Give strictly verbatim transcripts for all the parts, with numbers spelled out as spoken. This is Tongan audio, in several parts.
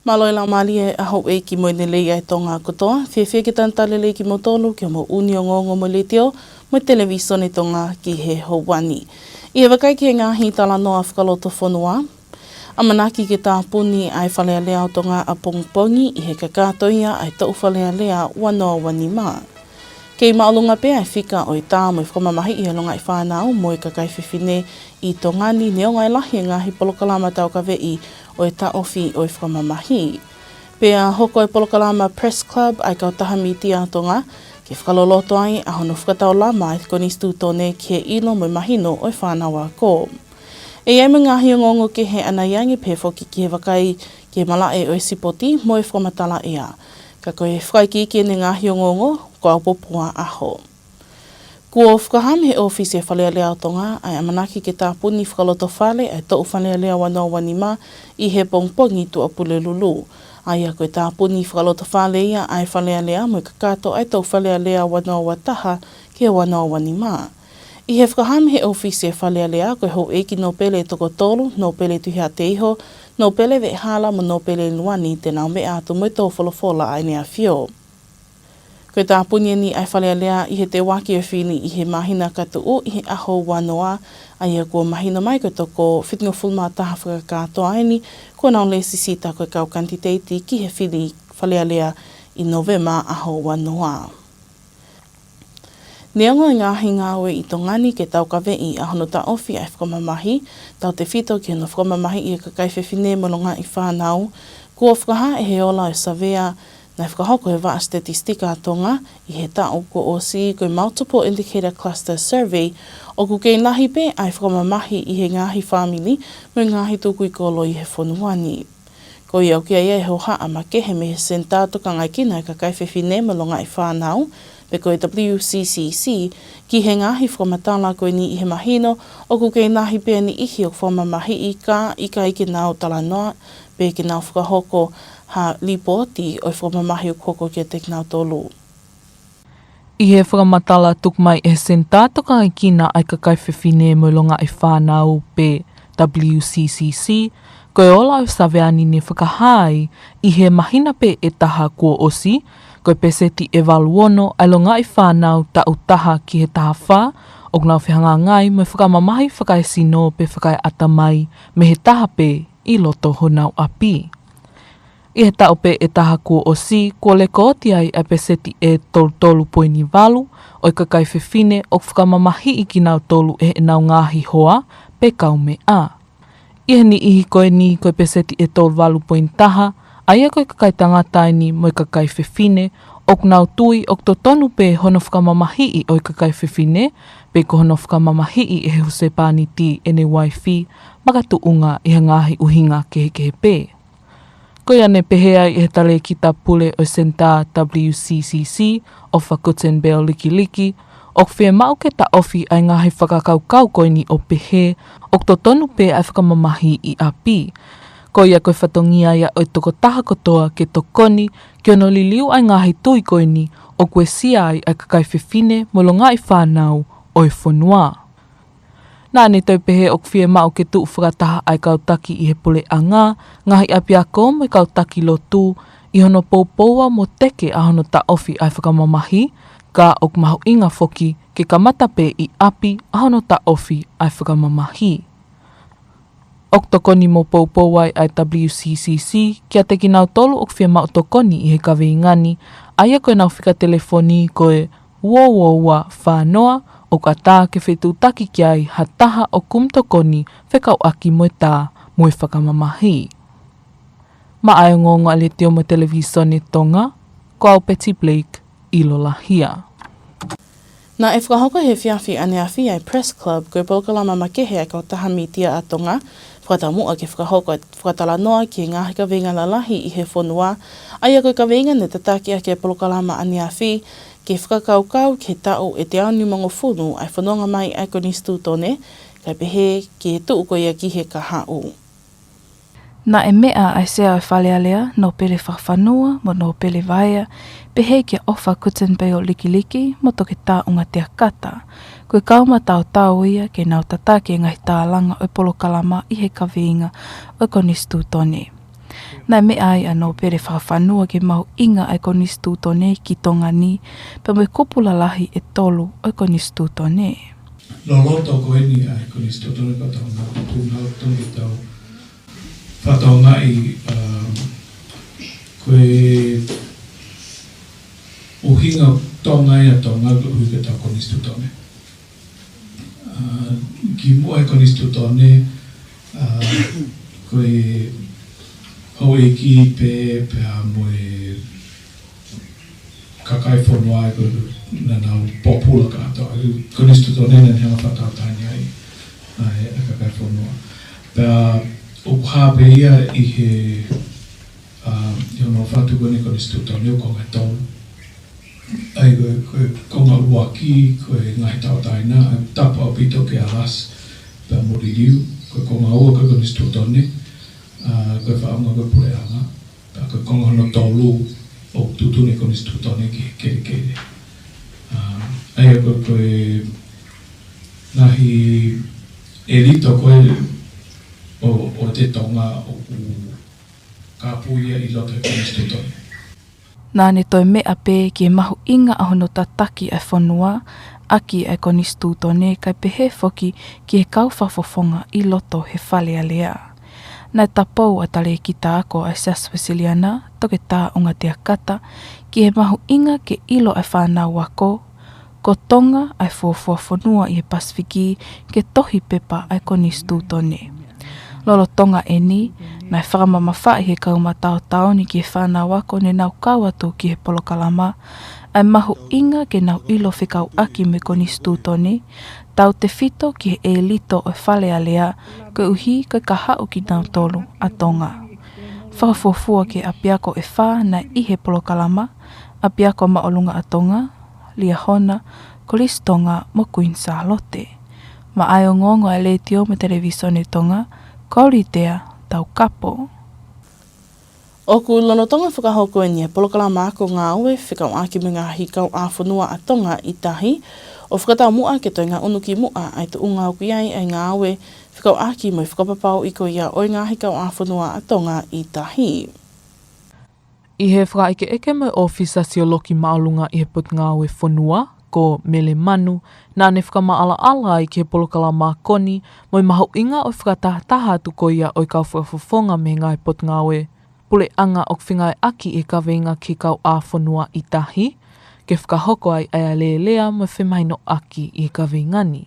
Mālō e laumālie ʻa houʻeiki mo e lelei ʻa e Tonga kotoa, fiefia ke talitali lelei kimoutolu ki hoʻomou ʻū ongoongo mei he Letiō mo e Televisone Tonga ki he houa ni. ʻI he vakai ki he ngaahi talanoa fakalotofonua, ʻamanaki ke tāpuni ʻa e Fale Alea ʻo Tonga ʻapongipongi ʻi he kakato ia ʻa e toʻu Fale Alea ua noa ua nima. Kei māʻolunga pē ʻa e fika ʻo e tā mo e fakamamahiʻi ʻa e longaʻi fānau mo e kakai fefine ʻi Tonga ni, neongo e lahi e ngaahi polokalama taukaveʻi ʻo e taʻofi ʻo e fakamamahi. Pea hoko e polokalama Press Club ʻa e Kautaha Mītia ʻa Tonga, ke fakaloloto ai ʻa hono fakataulama ʻa e Konisitūtone ki he ʻilo mo e mahino ʻo e fānau ako. ʻE ʻi ai mo e ngaahi ongoongo kehe ʻanai ange pē foki ki he vakai ki he malaʻe ʻo e sipoti mo e fakamatala ʻea. Ka ko e fakaikiiki ʻene ngaahi ongoongo, ko ʻAupōpua ʻAho. Kuo fakahā mei he ʻōfisi ʻo e Fale Alea ʻo Tonga ʻa e ʻamanaki ke tāpuni fakalotofale ʻa e toʻu Fale Alea ua noa ua nima ʻi he pongipongi Tuʻapulelulu. ʻA ia ko e tāpuni fakalotofale ia ʻa e Fale Alea mo e kakato ʻa e toʻu Fale Alea ua noa ua taha ki he ua noa ua nima. ʻI he fakahā mei he ʻōfisi ʻo e Fale Alea, ko e houʻeiki nōpele ʻe toko tolu, Nōpele Tuhiʻateiho, Nōpele Veʻehala mo Nōpele Luani, te nau meʻa atu mo e tō folofola ʻa ʻEne ʻAfio. Ko e tāpuni eni ʻa e Fale Alea ʻi he teuaki ʻo e fili ʻi he māhina ka tuʻu ʻi he ʻaho ua noa, ʻa ia kuo mahino mai ko e toko fitungofulu mā taha fakakātoa eni kuo nau lēsisita ko e kau kanititeiti ki he fili Fale Alea ʻi Nōvema ʻaho ua noa. Neongo e ngaahi ngāue ʻi Tonga ni ke taukaveʻi ʻa hono taʻofi ʻa e fakamamahi, tautefito ki hono fakamamahiʻi ʻa e kakai fefine mo e longaʻi fānau, kuo fakahā ʻe he ola ʻo e savea naʻe fakahoko ʻe he Vaʻa Sitetisitika ʻa Tonga ʻi he taʻu kuo ʻosi, ko e Multiple Indicator Cluster Survey, ʻoku kei lahi pē ʻa e fakamamahi ʻi he ngaahi fāmili mo e ngaahi tukui kolo ʻi he fonua ni. Ko ia ʻoku ʻi ai e hohaʻa makehe mei he Senitā Tokangaekina ʻa e Kakai Fefine mo e Longaʻi Fānau, pe ko e W C C C, ki he ngaahi fakamatala ko eni ʻi he mahino ʻoku kei lahi pē ʻa e niʻihi ʻoku fakamamahiʻi ka ʻikai ke nau talanoa pe ke nau fakahoko ha lipooti ʻo e fakamamahi ʻoku hoko kiate kinautolu. ʻI he fakamatala tuku mai ʻe he Senitā Tokangaekina ʻa e Kakai Fefine mo e Longaʻi Fānau pe W C C C, ko e ola ʻo e savea ni ne fakahā ai ʻi he māhina pē ʻe taha kuo ʻosi, ko e peseti ʻe valu ono ʻa e longaʻi fānau taʻu taha ki he taha fā ʻoku nau fehangahangai mo e fakamamahi fakaesino pe fakaeʻatamai mei he taha pē ʻi loto honau ʻapi. ʻI he taʻu pē ʻe taha kuo ʻosi, kuo lekooti ai ʻa e peseti ʻe tolu tolu poini valu ʻo e kakai fefine ʻoku fakamamahiʻi kinautolu ʻe heʻenau ngaahi hoa pe kaumeʻa. ʻI he niʻihi ko eni ko e peseti ʻe tolu valu poini taha, ʻa ia ko e kakai tangata eni mo e kakai fefine, ʻoku nau tui ʻoku totonu pē hono fakamamahiʻi ʻo e kakai fefine, pe ko hono fakamamahiʻi ʻe he husepāniti ʻene uaifi, makatuʻunga ʻi he ngaahi ʻuhinga kehekehe pē. Ko ia ne pehē ai ʻe he Talēkita Pule ʻo e Senitā W C C C, ʻOfa Guttenbeil Likiliki, ʻoku fiemaʻu ke taʻofi ʻa e ngaahi fakakaukau ko eni ʻo pehē ʻoku totonu pē ʻa e fakamamahi ʻi ʻapi. Ko ia ko e fatongia ia ʻo e tokotaha kotoa ke tokoni ki hono liliu ʻa e ngaahi tui ko eni ʻoku uesia ai ʻa e kakai fefine mo e longaʻi fānau ʻo e fonua. Naʻa ne toe pehē ʻoku fiemaʻu ke tuʻu fakataha ʻa e kau taki ʻi he puleʻanga, ngaahi ʻapiako mo e kau taki lotu ʻi hono poupoua mo teke ʻa hono taʻofi ʻa e fakamamahi, ka ʻoku mahuʻinga foki ke kamata pē ʻi ʻapi ʻa hono taʻofi ʻa e fakamamahi. ʻOku tokoni mo poupou ai ʻa e W C C C kiate kinautolu ʻoku fiemaʻu tokoni ʻi he kaveinga ni, ʻa ia ko ʻenau fika telefoni ko e ua ua ua fā noa, ʻoku ʻatā ke fetuʻutaki ki ai ha taha ʻoku kumi tokoni fekauʻaki mo e tā mo e fakamamahi. Maʻa e ongoongo ʻa e Letiō mo e Televisone Tonga, ko au Betty Blake, ʻIlolahia. Naʻe fakahoko he efiafi ʻaneafi ʻa e Press Club, ko e polokalama makehe ʻa e Kautaha Mītia ʻa Tonga, fakataumuʻa ke fakahoko e fakatalanoa ki he ngaahi kaveinga lalahi ʻi he fonua, ʻa ia ko e kaveinga ne tataki ʻaki e polokalama ʻaneafi, ke fakakaukau ki he taʻu ʻe teau nimangofulu ʻa e fononga mai ʻa e Konisitūtone, kae pehē ki he tuʻu ko ia ki he kahaʻu. Naʻe meʻa ʻa e Sea ʻo e Fale Alea, Nōpele Fakafanua mo Nōpele Vaea, pehē kia ʻOfa Guttenbeil Likiliki mo Toketā ʻUngatea Kata, ko e kau mataotao ia ke nau tataki e ngaahi tālanga ʻo e polokalama ʻi he kaveinga ʻo e Konisitūtone. Naʻe meʻa ai ʻa Nōpele Fakafanua ki he mahuʻinga ʻa e Konisitūtone ki Tonga ni, pea mo e kupu lalahi ʻe tolu ʻo e Konisitūtone. Loloto ko eni ʻa e Konisitūtone ko Tonga, ko e punau Tonga ʻi tau fakatokangaʻi, um, ko e ʻuhinga Tonga ia Tonga, ko e ʻuhinga ʻetau Konisitūtone. Uh, kimuʻa he Konisitūtone, uh, ko e houʻeiki pē, pea mo e kakai fonua ko ē naʻa nau pōpula kātoa. Konisitūtone naʻe hanga fakatautangi ai ʻa e, ʻa e kakai fonua. Pea ʻoku hā pē ia ʻi he, uh, ʻi hono fatu ko eni Konisitūtone ʻoku konga tolu. ʻA ia ko e, ko e konga ʻuluaki, ko e ngaahi tauʻatāina, ʻa e tapu ʻaupito ke alasi pea mo liliu, ko e konga ua ko e Konisitūtone, uh, ko e fakaʻaonga ko e puleʻanga, pea ko e konga hono tolu ʻoku tuʻutuʻuni e Konisitūtone ki he kelekele. Uh, ʻa ia ko e, ko e ngaahi ʻelito ko ē ʻo, ʻo e Tonga ʻoku kāpui ia ʻi loto he Konisitūtone. Naʻa ne toe meʻa pē ki he mahuʻinga ʻa hono tataki ʻa e fonua ʻaki ʻa e Konisitūtone kae pehē foki ki he kau fakafofonga ʻi loto he Fale Alea. Naʻe tapou ʻa Talēkita Ako ʻa e Siasi Uēsiliana, Toketā ʻUngatea Kata, ki he mahuʻinga ke ʻilo ʻa e fānau ako, ko Tonga ʻa e fuofua fonua ʻi he Pasifiki ke tohi pepa ʻa e Konisitūtone. Lolotonga eni, naʻe fakamamafaʻi he kau mataotao ni ki he fānau ako ne nau kau atu ki he polokalama, ʻa e mahuʻinga ke nau ʻilo fekauʻaki mo e Konisitūtone, tautefito ki he ʻelito ʻo e Fale Alea, koeʻuhi ko e kahaʻu kinautolu ʻa Tonga. Fakafuofua ki he ʻapiako ʻe fā naʻe ʻi he polokalama, ʻApiako Māʻolunga ʻa Tonga, Liahona, Kolisi Tonga mo Kuini Sālote. Maʻa e ongoongo ʻa e Letiō mo e Televīsone Tonga, ko Litea Taukapo. ʻOku lolotonga fakahoko eni e polokalama ako ngāue fekauʻaki mo e ngaahi kauʻāfonua ʻa Tonga ʻi tahi, ʻo fakataumuʻa ke toe ngaʻunu ki muʻa ʻa e tuʻunga ʻoku ʻi ai ʻa e ngāue fekauʻaki mo e fakapapauʻi ko ia ʻo e ngaahi kauʻāfonua ʻa Tonga ʻi tahi. ʻI he fakaʻekeʻeke mo e ʻŌfisa Siolokī Māʻolunga ʻi he Potungāue Fonua, ko Mele Manu, naʻa ne fakamaʻalaʻala ai ki he polokalama ako ni mo e mahuʻinga ʻo e fakatahataha atu ko ia ʻo e kau fakafofonga mei he ngaahi potungāue puleʻanga ʻoku fengāueʻaki ʻi he kaveinga ki he kauʻāfonua ʻi tahi, ke fakahoko ai ʻa e alēlea mo e femahinoʻaki ʻi he kaveinga ni.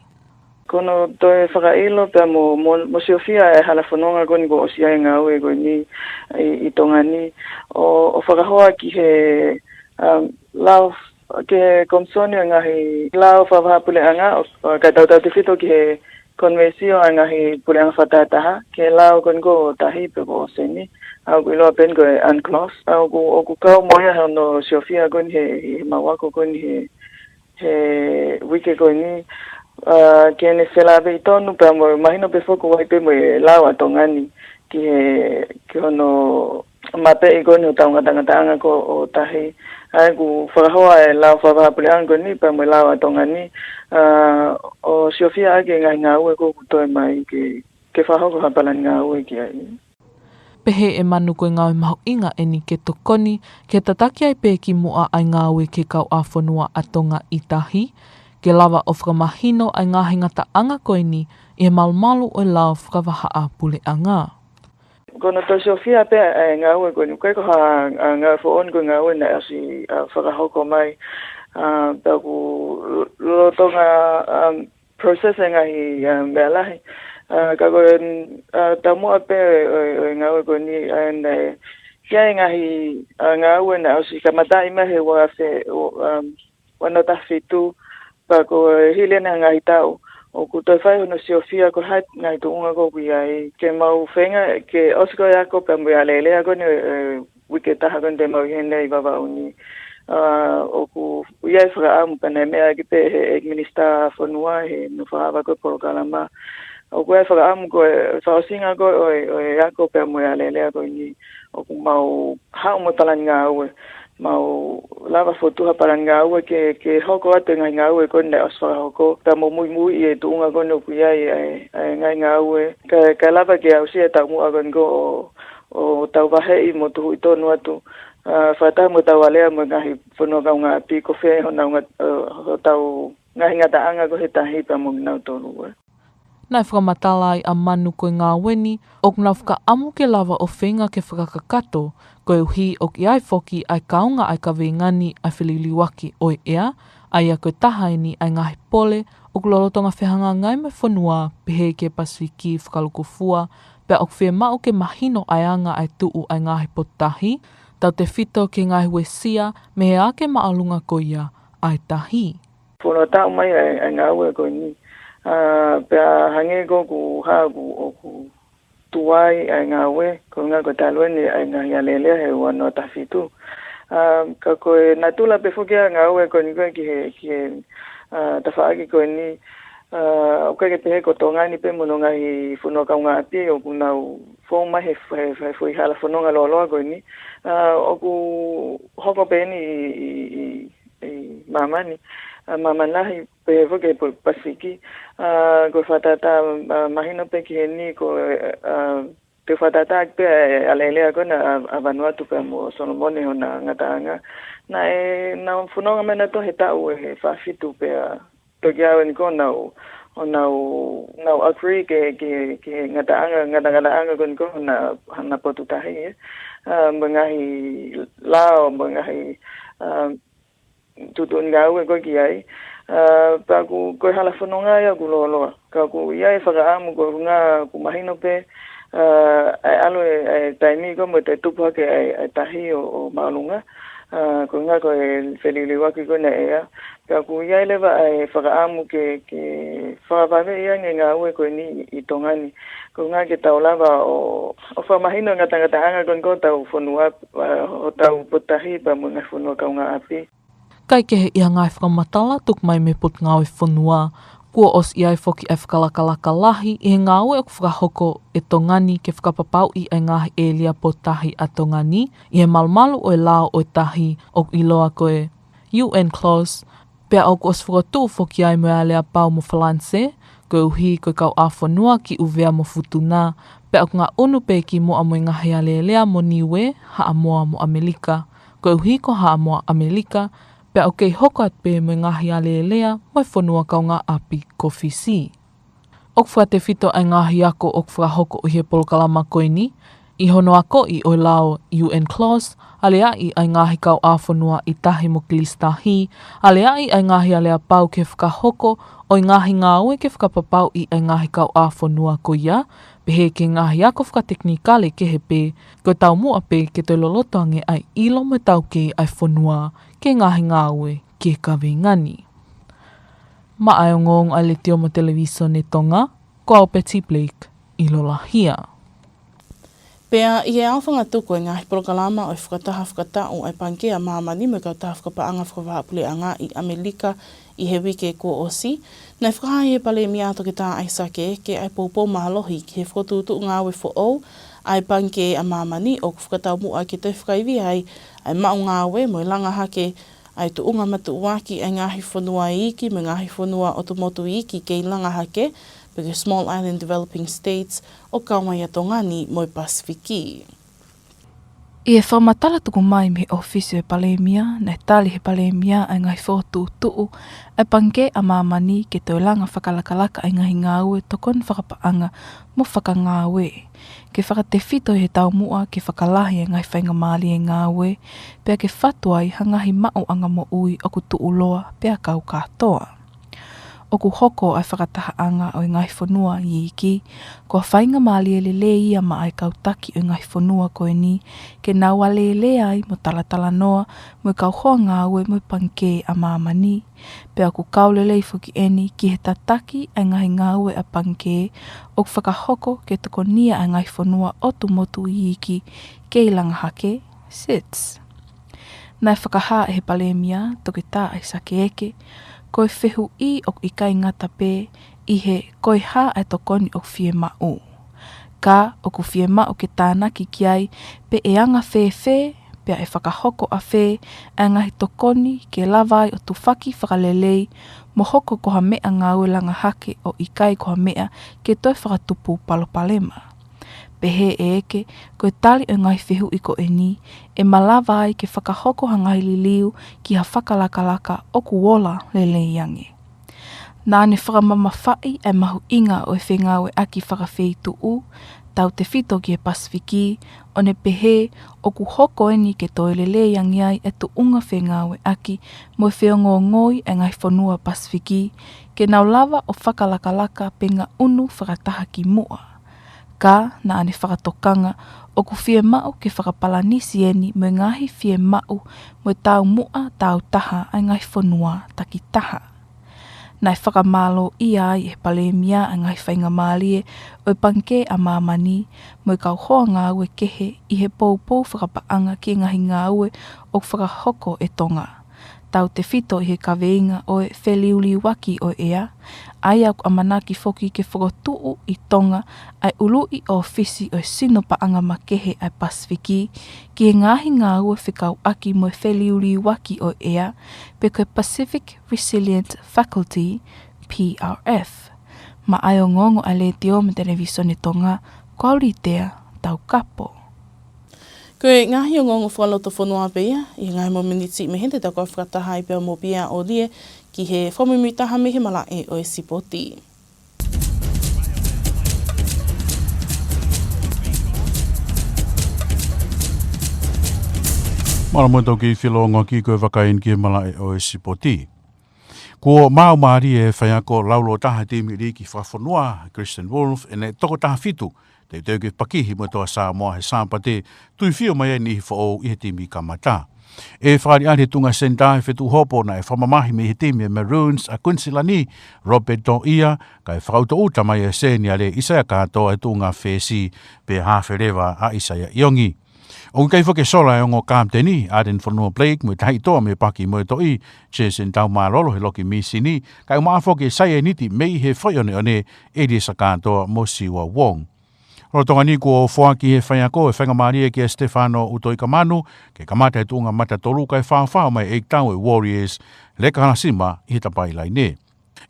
Ko hono toe fakaʻilo pea mo, mo, mo siofia e hala fononga ko eni kuo ʻosi ʻi ai e ngāue ko eni ʻi, ʻi Tonga ni, ʻo, ʻo fakahoa ki he, um, lao, ki he Komisoni ʻo e Ngaahi Lao Fakavahaʻapuleʻanga, ʻo, ʻo ka tautautefito ki he Konivensio ʻa e Ngaahi Puleʻanga Fakatahataha, ki he lao ko eni ko e tahi pe ko e ʻosi eni, ʻa ia ʻoku ʻiloa pē eni ko e UNCLOS. ʻA ia ʻoku, ʻoku kau mo ia hono siofia ko eni he, he mau ako ko eni he, he uike ko eni, ʻa, ke ne felāveʻi tonu pea mo mahino pē foki ʻoku ʻi ai pē mo e lao ʻa Tonga ni ki he, ki hono mapeʻi ko eni hotau ngatangataʻanga ko ē ʻo tahi. ʻA ia ʻoku fakahoa e lao fakavahaʻapuleʻanga ko eni pea mo e lao ʻa Tonga ni, ʻa, ʻo siofia ʻaki e ngaahi ngāue ko ē ʻoku toe mai ke, ke fakahoko ha palani ngāue ki ai. Pehē ʻe Manu ko e ngāue mahuʻinga eni ke tokoni, ke tataki ai pē ki muʻa ʻa e ngāue ki he kauʻāfonua ʻa Tonga ʻi tahi, ke lava ʻo fakamahino ʻa e ngaahi ngataʻanga ko eni ʻi he malumalu ʻo e lao fakavahaʻapuleʻanga. Ko hono toe siofia pē ʻa e ngāue ko eni, ʻoku ʻikai ko ha, ʻa, ngāue foʻou ko e ngāue naʻe ʻosi, ʻa, fakahoko mai, ʻa, pea ʻoku lo-, lolotonga, ʻa, process e ngaahi, ʻa, meʻa lahi. ʻA, ka ko e, ʻa, taumuʻa pē ʻo, ʻo, ʻo e ngāue ko eni, ʻa, naʻe ʻi ai e ngaahi, ʻa, ngāue naʻe ʻosi kamataʻi mai he ua afe, ʻo, ʻa, ua noa taha fitu, pea ko e hili eni ha ngaahi taʻu, ʻoku toe fai hono siofia ko e hā e ngaahi tuʻunga ko ē ʻoku ʻi ai, ke mau feinga, ke ʻosi ko ē ako pea mo e alēlea ko eni, ʻe, uike ʻe taha ko eni te mau ʻi heni ʻi Vavaʻu ni. ʻA, ʻoku ʻi ai e fakaʻamu pea naʻe meʻa ʻaki pē he, he Minisitā Fonua he ʻenau fakaava ko ē polokalama. ʻOku ʻi ai e fakaʻamu ko e fakaʻosinga ko ē ʻo e, ʻo e ako pea mo e alēlea ko eni ʻoku mau haʻu mo e palani ngāue. Mau lava fokotuʻu ha palani ngāue ke, ke hoko atu e ngaahi ngāue ko eni naʻe ʻosi fakahoko. Pea mo muimui ʻi he tuʻunga ko eni ʻoku ʻi ai e, e ngaahi ngāue. Kae, kae lava ke aʻusia e taumuʻa ko eni ko ē ʻo, ʻo tau vaheʻi mo tuhuʻi tonu atu, ʻa, fakataha mo tau alea mo e ngaahi fonua kaungāʻapi ko fē honau ngat-, ʻa, hotau ngaahi ngataʻanga ko ē he tahi pea mo kinautolu ē. Naʻe fakamatala ai ʻa Manu ko e ngāue ni ʻoku nau fakaʻamu ke lava ʻo feinga ke fakakakato, koeʻuhi ʻoku ʻi ai foki ʻa e kaunga ʻa e kaveinga ni ʻa e feliuliuaki ʻo e ʻea, ʻa ia ko e taha eni ʻa e ngaahi pole ʻoku lolotonga fehangahangai mo e fonua pehē ki he Pasifiki fakalūkufua, pea ʻoku fiemaʻu ke mahino ʻa e anga ʻa e tuʻu ʻa e ngaahi potu tahi, tautefito ki he ngaahi uesia mei he ake māʻolunga ko ia ʻa e tahi. Fonua taʻu mai ʻa e, ʻa e ngāue ko eni. ʻA, pea hangē ko ʻeku hā ʻoku, ʻoku tuai ʻa e ngāue, ko e ʻuhinga ko e talu eni ʻa e ngaahi alēlea he ua noa taha fitu. ʻA, ka ko e natula pē foki ʻa e ngāue ko eni ko ē ki he, ki he, ʻa, tafaʻaki ko eni, ʻa, ʻoku ʻikai ke pehē ko Tonga ni pē mo hono ngaahi fonua kaungāʻapi ʻoku nau fou mai he, he, he foʻi hala fononga lōloa ko eni. ʻA, ʻoku hoko pē eni ʻi, ʻi, ʻi, ʻi māmani, ʻa, māmani lahi, pehē foki ki he Po-, Pasifiki. ʻA, ko e fakatātā, ʻa, mahino pē ki heni ko e, ʻa, te u fakatātā ʻaki pē ʻa e alēlea ko ena ʻa, ʻa Vanuatu pea mo Solomone hona ngataʻanga. Naʻe, nau fononga mai nautolu he taʻu ʻe fā fitu pea toki ʻalu eni ko ē ʻo nau, ʻo nau, nau agree ki he, ki he, ki he ngataʻanga, ngata-, ngataʻanga ko eni ko ē hona, hona potu tahi, ē. ʻA, mo e ngaahi lao, mo e ngaahi, ʻa, tuʻutuʻuni ngāue ko ē ki ai. ʻA, pea ʻoku, ko e hala fononga ia ʻoku lōloa. Ka ʻoku ʻi ai e fakaʻamu ko e ʻuhinga ʻoku mahino pē, ʻa, ʻa e ʻalu e, e taimi ko ē mo e toe tupu hake ʻa e, ʻa e tahi ʻo, ʻo māʻolunga. ʻA, ko e ʻuhinga ko e feliuliuaki ko ena ʻa e ʻea. Pea ʻoku ʻi ai leva ʻa e fakaʻamu ke, ke fakavaveʻi ange e ngāue ko eni ʻi Tonga ni. Ko e ʻuhinga ke tau lava ʻo, ʻo fakamahino e ngata-, ngataʻanga ko eni ko ē hotau fonua, ʻa, hotau potu tahi pea mo e ngaahi fonua kaungāʻapi. Kae kehe ʻi he ngaahi fakamatala tuku mai mei he Potungāue Fonua, kuo ʻosi ʻi ai foki ʻa e fakalakalaka lahi ʻi he ngāue ʻoku fakahoko ʻe Tonga ni ke fakapapauʻi ʻa e ngaahi ʻēlia potu tahi ʻa Tonga ni ʻi he malumalu ʻo e lao ʻo e tahi ʻoku ʻiloa ko e UNCLOS, pea ʻoku ʻosi fokotuʻu foki ai mo e aleapau mo Falanisē, koeʻuhi ko e kauʻāfonua ki ʻUvea mo Futuna, pea ʻoku ngaʻunu pē kimuʻa mo e ngaahi alēlea mo Niuē, Haʻamoa mo ʻAmelika, koeʻuhi ko Haʻamoa ʻAmelika, pea ʻoku kei hoko atu pē mo e ngaahi alēlea mo e fonua kaungāʻapi ko Fisi. ʻOku fakatefito ʻa e ngaahi ako ʻoku fakahoko ʻi he polokalama ko eni, ʻi hono akoʻi ʻo e lao UNCLOS, aleaʻi ʻa e ngaahi kauʻāfonua ʻi tahi mo Kilisitahi, aleaʻi ʻa e ngaahi aleapau ke fakahoko ʻo e ngaahi ngāue ke fakapapauʻi ʻa e ngaahi kauʻāfonua ko ia, pehē ki he ngaahi ako fakatekinikale kehe pē, ko e taumuʻa pē ke toe loloto ange ʻa e ʻilo mo e taukei ʻa e fonua ki he ngaahi ngāue ki he kaveinga ni. Maʻa e ongoongo ʻa e Letiō mo e Televīsone Tonga, ko au Betty Blake, ʻiloa lahi ia. Pea ʻi he aofangatuku e ngaahi polokalama ʻo e fakataha fakataʻu ʻa e Pangikē ʻa Māmani mo e kautaha fakapaʻanga fakavahaʻapuleʻanga ʻi ʻAmelika ʻi he uike kuo ʻosi, naʻe fakahā ʻe he Palēmia Toketā ʻAisake Eke ʻa e poupou mālohi ki he fokotuʻutuʻu ngāue foʻou ʻa e Pangikē ʻa Māmani ʻoku fakataumuʻa ke toe fakaivia ai ʻa e maʻu ngāue mo e langa hake ʻa e tuʻunga matuʻuaki ʻa e ngaahi fonua iiki mo e ngaahi fonua ʻotu motu iiki kei langa hake, pe ko e Small Island Developing States, ʻo kau mai ʻa Tonga ni mo e Pasifiki. ʻI he fakamatala tuku mai mei he ʻōfisi ʻo e Palēmia, naʻe tali ʻe he Palēmia ʻa e ngaahi fokotuʻutuʻu ʻa e Pangikē ʻa Māmani ke toe langa fakalakalaka ʻa e ngaahi ngāue tokoni fakapaʻanga mo fakangāue, ke fakatefito ʻi he taumuʻa ke fakalahi ʻa e ngaahi faingamālie ngāue, pea ke fatu ai ha ngaahi maʻuʻanga moʻui ʻoku tuʻuloa pea kau kātoa. ʻOku hoko ʻa e fakatahaʻanga ʻo e ngaahi fonua iiki ko ha faingamālie lelei ia maʻa e kau taki ʻo e ngaahi fonua ko eni ke nau alēlea ai mo talatalanoa mo e kau hoa ngāue mo e Pangikē ʻa Māmani. Pea ʻoku kau lelei foki eni ki he tataki ʻa e ngaahi ngāue ʻa e Pangikē ʻoku fakahoko ke tokonia ʻa e ngaahi fonua ʻotu motu iiki kei langa hake, SIDS. Naʻe fakahā ʻe he Palēmia Toketā ʻAisake Eke, ko e fehuʻi ʻoku ʻikai ngata pē ʻi he ko e hā ʻa e tokoni ʻoku fiemaʻu, ka ʻoku fiemaʻu ke tānaki ki ai pe ʻe anga fēfē, pea ʻe fakahoko ʻafē ʻa e ngaahi tokoni ke lava ai ʻo tufaki fakalelei mo hoko ko ha meʻangāue langa hake ʻo ʻikai ko ha meʻa ke toe fakatupu palopalema. Pehē ʻe ʻEke, ko e tali ʻo e ngaahi fehuʻi ko eni, ʻe malava ai ke fakahoko ha ngaahi liliu ki ha fakalakalaka ʻoku ola lelei ange. Naʻa ne fakamamafaʻi ʻa e mahuʻinga ʻo e fengāueʻaki fakafeituʻu, tautefito ki he Pasifiki, ʻo ne pehē ʻoku hoko eni ke toe lelei ange ai e tuʻunga fengāueʻaki mo e feongoongoi ʻa e ngaahi fonua Pasifiki, ke nau lava ʻo fakalakalaka pe ngaʻunu fakataha ki muʻa. Ka naʻa ne fakatokanga ʻoku fiemaʻu ke fakapalanisi eni mo e ngaahi fiemaʻu mo e taumuʻa tāutaha ʻa e ngaahi fonua takitaha. Naʻe fakamālōʻia ai ʻe he Palēmia ʻa e ngaahi faingamālie ʻo e Pangikē ʻa Māmani mo e kau hoa ngāue kehe ʻi he poupou fakapaʻanga ki he ngaahi ngāue ʻoku fakahoko ʻe Tonga, tautefito ʻi he kaveinga ʻo e feliuliuaki ʻo e ʻea, ʻa ia ʻoku ʻamanaki foki ke fokotuʻu ʻi Tonga ʻa e ʻuluʻi ʻōfisi ʻo e sino paʻanga makehe ʻa e Pasifiki ki he ngaahi ngāue fekauʻaki mo e feliuliuaki ʻo e ʻea, pe ko e Pacific Resilient Faculty, P R F. Maʻa e ongoongo ʻa e Letiō mo e Televisone Tonga, ko au Litea Taukapo. Ko e ngaahi ongoongo fakalotofonua pē ia, ʻi he ngaahi momeniti mei heni te tau kau fakataha ai pea mo Pia ʻOlie ki he fakamuimuitaha mei he malaʻe ʻo e sipoti. Mālō muʻa e tau kiʻi felōngoaki ko e vakai eni ki he malaʻe ʻo e sipoti. Kuo maumālie e faiako laulōtaha timi liki fakafonua, Christian Wolf, ʻene toko taha fitu, teuteu ke pakihi mo e toa Samoa he Sāpate, tuifio mai ai e niʻihi foʻou ʻi he timi kamata. ʻE fakaʻaliʻali he tuʻunga senitā he fetuʻu hopo naʻe fakamamahi mei he timi ʻa e Maroons ʻa Quincy Lani, Robert Toʻia, kae fakaʻutoʻuta mai ʻe Seniale ʻIsaia Kātoa he tuʻunga fesi, pea hafe leva ʻa ʻIsaia ʻIongi. ʻOku ʻikai foki ke sola e ongo kapiteni, Addin Fonua Blake, mo e taha ʻi toa mei he paki mo e toʻi, Jason Taumālolo he loki mīsini, kae ʻumaʻā foki e saieniti mei he Faʻioneʻone, ʻEliesa Kātoa mo Siua Wong. Lolotonga ni kuo foaki ʻe he faiako e faingamālie kia Stefano ʻUtoikamanu ke kamata he tuʻunga mata tolu kae faofao mai e ʻeikitau ʻa e Warriors, Leka Halasima ʻi he tapaʻi laine.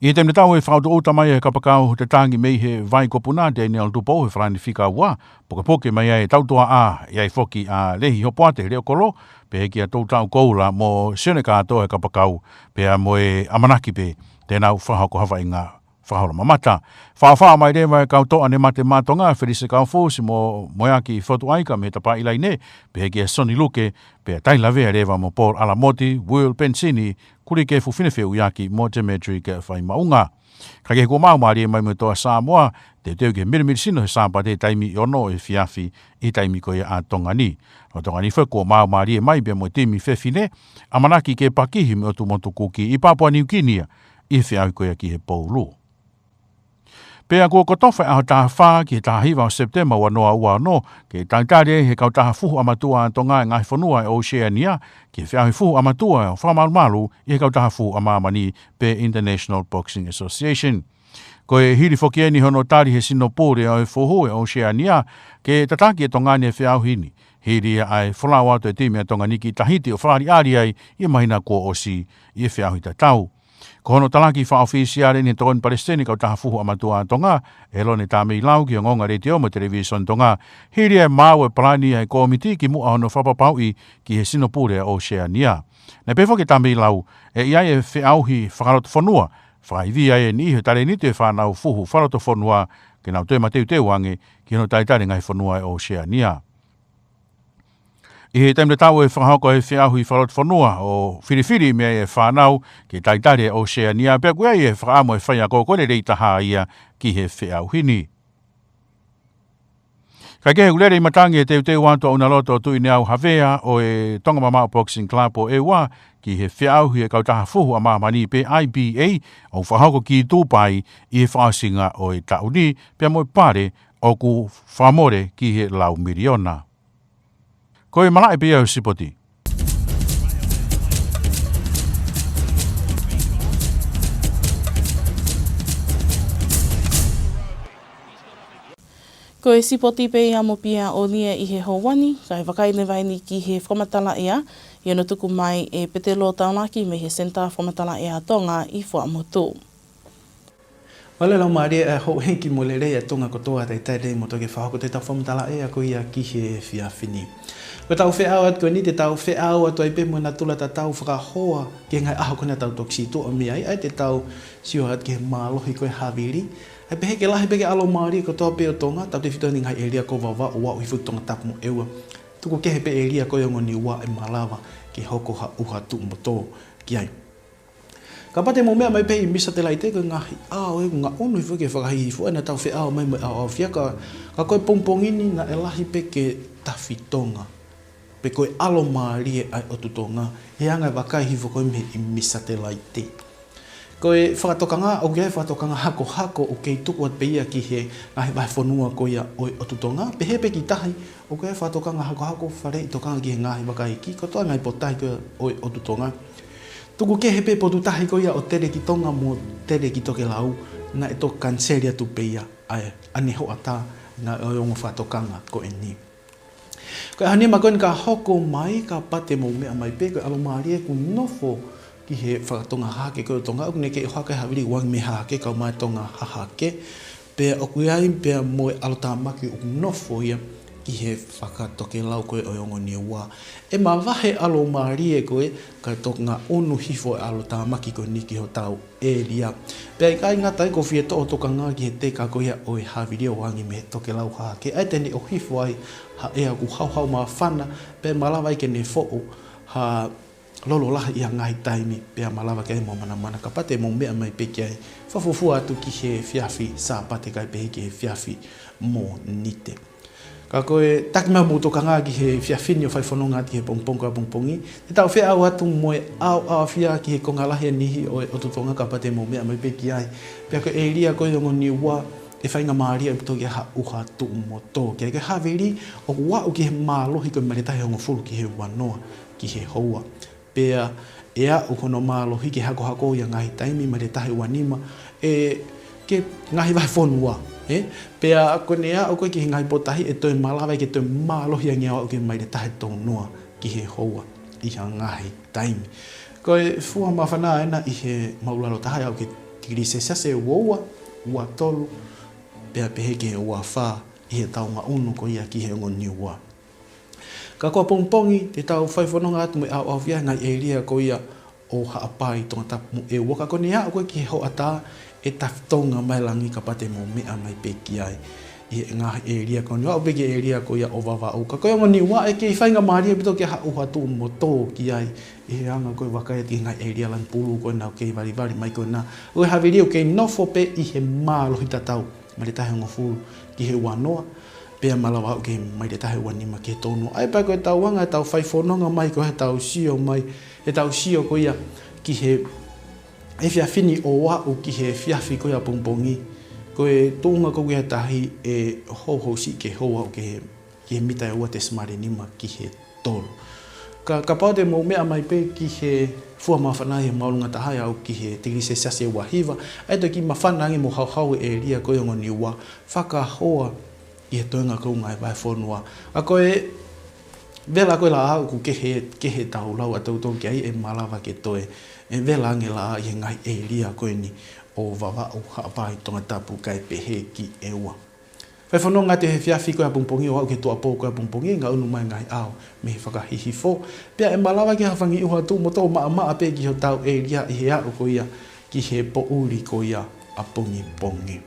ʻI he taimi tatau ʻe fakaʻutoʻuta mai e kapakau tatangi mei he Vai Kopuna, Daniel Tupou he falani fika ua, pukepuke mai ai e tautuaʻa, ʻi ai foki ʻa Lehi Hopoate Leokolo, pehē kia Toutau Koula mo Sione Kātoa he kapakau, pea mo e ʻamanaki pē te nau fakahoko ha vaʻinga fakahola mamata. Faofao mai leva e kau toʻa ne mate mā Tonga, Felise Kaufusi mo Moeaki Fotuʻaika mei he tapaʻi laine, pehē kia Soni Luke, pea tailavea leva mo Paul Alamoti, Will Pensini, Kulikefu Finefeuiaki mo Demetri Keʻafaimaunga. Kae kehe kuo maumālie mai mo e toa Samoa, teuteu ki he milimili sino he Sāpate taimi ʻono ʻo e efiafi ʻi he taimi ko ia ʻa Tonga ni. Lolotonga ni foki kuo maumālie mai pea mo e timi fefine, ʻamanaki ke pakihi mo e ʻOtu Motu Kuki ʻi Papua Niu Kini ia, ʻi he feʻauhi ko ia ki he poulu. Pea kuo kotofa e ʻaho taha fā ki he taha hiva ʻo Sepitema ua noa ua ono, ke talitali ai ʻe he Kautaha Fuhu ʻa Matua ʻa Tonga e ngaahi fonua ʻo e Oceania ki he feʻauhi fuhu ʻa Matua ʻo fakamalumalu ʻi he Kautaha Fuhu ʻa Māmani pe International Boxing Association. Ko e hili foki eni hono tali ʻe he sino pule ʻo e fuhu ʻo e Oceania ke tataki ʻe Tonga ni e feʻauhi ni, hili ia ʻa e folau atu e timi ʻa Tonga ni ki Tahiti ʻo fakaʻaliʻali ai ʻi he māhina kuo ʻosi ʻi he feʻauhi tatau. Ko hono talaki fakaʻofisiale eni ʻe he Tokoni Palesiteni Kautaha Fuhu ʻa Matua ʻa Tonga, ʻe Lone Tameilau, ki he Ongoongo Letiō mo e Televisone Tonga, hili ia e maau e palani ʻa e kōmiti kimuʻa hono fakapapauʻi ki he sino pule ʻa Oceania. Naʻe pehē foki ʻe Tameilau, ʻe ʻi ai e feʻauhi fakalotofonua, fakaivia ai e niʻihi ʻo e talēniti ʻo e fānau fuhu fakalotofonua, ke nau toe mateuteu ange ki hono talitali e ngaahi fonua ʻo e Oceania. ʻI he taimi tatau ʻe fakahoko e feʻauhi fakalotofonua ʻo filifili mei ai e fānau ke talitali e Oceania, pea ʻoku ʻi ai e fakaʻamu e faiako ko e lelei taha ia ki he feʻauhi ni. Kae kehe, ʻoku lele ʻi matangi e teuteu atu ʻa ʻUnaloto Tuʻineau Havea ʻo e Tonga Mamaʻo Boxing Club ʻo ʻEua ki he feʻauhi e Kautaha Fuhu ʻa Māmani pe I B A ʻoku fakahoko ki Tūpai ʻi he fakaʻosinga ʻo e taʻu ni, pea mo e pale ʻoku fakamole ki he lau miliona. Ko e malaʻe pē ia ʻo e sipoti. Ko e sipoti pē ia mo Pia ʻOlie ʻi he houa ni, kae vakai leva eni ki he fakamatala ʻea ʻi hono tuku mai ʻe Petelo Taulaki mei he Senitā Fakamatala ʻEa Tonga ʻi Fuaʻamotu. Mālō e laumālie ʻa e houʻeiki mo e lelei ʻa Tonga kotoa, talitali lelei mo toki fakahoko ʻetau fakamatala ʻea ko ia ki he efiafi ni. Ko ʻetau feʻao atu ko eni, te tau feʻao atu ai pē mo e natula tatau fakahoa ki he ngaahi ʻaho ko ena ʻoku tau toki situʻa mei ai, ʻa ia te tau sio atu ki he mālohi ko ē havili. ʻA ia pehē ke lahi pē ke ʻalomālie kotoa pē ʻo Tonga, tautefito ʻi he ngaahi ʻēlia ko Vavaʻu, Oʻahu, Hihifo, Tongatapu mo ʻEua. Tuku kehe pē ʻēlia ko ē ongo Niua ʻe malava ke hoko ha ʻuha tuʻu mo tō ki ai. Kapau te mou meʻa mai pē ʻi Mīsatelaite, ko e ngaahi ʻao ʻoku ngaʻunu hifo ki he fakahihifo, ʻa ia naʻa tau feʻao mai mo e ʻaoʻaofia ka, ka ko e pongipongi ni naʻe lahi pē ke tafi Tonga, pe ko e ʻalomālie ʻa e ʻotu Tonga, ʻi he anga e vakai hifo ko ē mei he ʻi Mīsatelaite. Ko e fakatokanga, ʻoku ʻi ai e fakatokanga hakohako ʻoku kei tuku atu pē ia ki he ngaahi vahefonua ko ia ʻo e ʻotu Tonga, pehē pē ki tahi, ʻoku ʻi ai e fakatokanga hakohako faleʻi tokanga ki he ngaahi vaka iiki, kotoa e ngaahi potutahi ko ia ʻo e ʻotu Tonga. Tuku kehe pē e potutahi ko ia ʻo Teleki Tonga mo Teleki Tokelau, naʻe toki kaniseli atu pē ia ʻa e, ʻa ʻene hoʻatā, ngaahi ongo fakatokanga ko eni. Ko e ʻaho nima ko eni ka hoko mai, kapau te mou meʻa mai pē, ko e ʻalomālie ʻoku nofo ki he fakatonga hahake ko ē ʻo Tonga, ʻoku ne kei ʻohake havili ʻuange mei he hahake, kau mai Tonga hahake. Pea ʻoku ʻi ai pea mo e ʻalotāmaki ʻoku nofo ia ki he fakatokelau ko ē ʻo e ongo Niua. ʻE mavahe e ʻalomālie ko ē, kae toki ngaʻunu hifo e ʻalotāmaki ko eni ki hotau ʻēlia. Pea ʻikai ngata ai, ʻoku ou fie toʻo tokanga ki he teka ko ia ʻo e havili ʻo ʻange mei he tokelau hahake, ʻa ia te ne ʻohifo ai ha ʻea ʻoku hauhau māfana, pea ʻe malava ai ke ne foʻu ha lolo lahi ʻi ha ngaahi taimi, pea malava ke ʻi ai mo e manamana. Kapau te mou meʻa mai pē ki ai, fakafuofua atu ki he efiafi Sāpate kae pehē ki he efiafi Mōnite. Ka ko e taki mai hoʻomou tokanga ki he efiafi ni ʻo fai fononga atu ki he pongipongi ko ia ʻapongipongi, te tau feʻao atu mo e ʻaoʻaofia ki he konga lahi ʻe niʻihi ʻo e ʻotu Tonga kapau te mou meʻa mai pē ki ai. Pea ko e ʻēlia ko ia ongo Niua, ʻe faingamālie ʻaupito ke ʻi ai ha ʻuha tuʻu mo tō ki ai. Ko e havili ʻoku aʻu ki he mālohi ko e maile taha hongofulu ki he uanoa ki he houa. Pea ʻe aʻu hono mālohi ke hakohako ʻi ha ngaahi taimi maile taha ua nima, ʻe, ki he ngaahi vahefonua, ē? Pea ko ʻene aʻu ko ē ki he ngaahi potutahi ʻe toe malava ke toe mālohi ange ʻo aʻu ki he maile taha tolu noa ki he houa ʻi ha ngaahi taimi. Ko e fua māfana ʻena ʻi he māʻulalo taha ʻe aʻu ki he tikilī selesiasi ʻe ua ua, ua tolu, pea pehē ki he ua fā ʻi heʻetau ngaʻunu ko ia ki he ongo Niua. Ka ko ʻapongipongi, te tau fai fononga atu mo e ʻaoʻaofia he ngaahi ʻēlia ko ia ʻo Haʻapai, Tongatapu mo ʻEua. Ka ko ʻene aʻu ko ē ki he hoʻatā, ʻe tafi Tonga mai langi kapau te mou meʻa mai pē ki ai. ʻI he ngaahi ʻēlia ko eni, aʻu pē ki he ʻēlia ko ia ʻo Vavaʻu. Ka ko e ongo Niua ʻe kei faingamālie ʻaupito ke ʻi ai ha ʻuha tuʻu mo tō ki ai. ʻI he anga ko e vakai atu ki he ngaahi ʻēlia Langipulū ko ena ʻoku kei valivali mai ko ena. Ko e havili ʻoku kei nofo pē ʻi he mālohi tatau, maile taha hongofulu ki he uanoa, pea malava aʻu ki he maile taha ua nima ki he tolu noa. ʻA ia pea ko ʻetau anga ʻetau fai fononga mai ko ē heʻetau sio mai, heʻetau sio ko ia ki he efiafi ni ʻo aʻu ki he efiafi ko ia ʻapongipongi. Ko e tuʻunga ko ia ʻe tahi ʻe houhou siʻi ke hou aʻu ki he, ki he mita ʻe ua tesimale nima ki he tolu. Ka, kapau te mou meʻa mai pē ki he fua māfana ʻi he māʻolunga taha ʻe aʻu ki he tikilī selesiasi ʻe ua hiva, ʻe toe kiʻi māfana ange mo hauhau e ʻēlia ko ia ongo Niua, fakahoa ʻi he toenga ko ia ʻo e ngaahi vahefonua. Ka ko e vela ko ē laʻā ʻoku kehe, kehe ʻetau lau ʻatautolu ki ai, ʻe malava ke toe, ʻe vela ange laʻā ʻi he ngaahi ʻēlia ko eni ʻo Vavaʻu, Haʻapai, Tongatapu kae pehē ki ʻEua. Fai fononga atu he efiafi ko ia ʻapongipongi ʻo aʻu ki he tuʻuapō ko ia ʻapongipongi, ngaʻunu mai e ngaahi ʻao mei he fakahihifo. Pea ʻe malava ke ʻi ai ha fanga ʻuha tuʻu mo tō maʻamaʻa pē ki hotau ʻēlia ʻi he aʻu ko ia ki he poʻuli ko ia ʻapongipongi.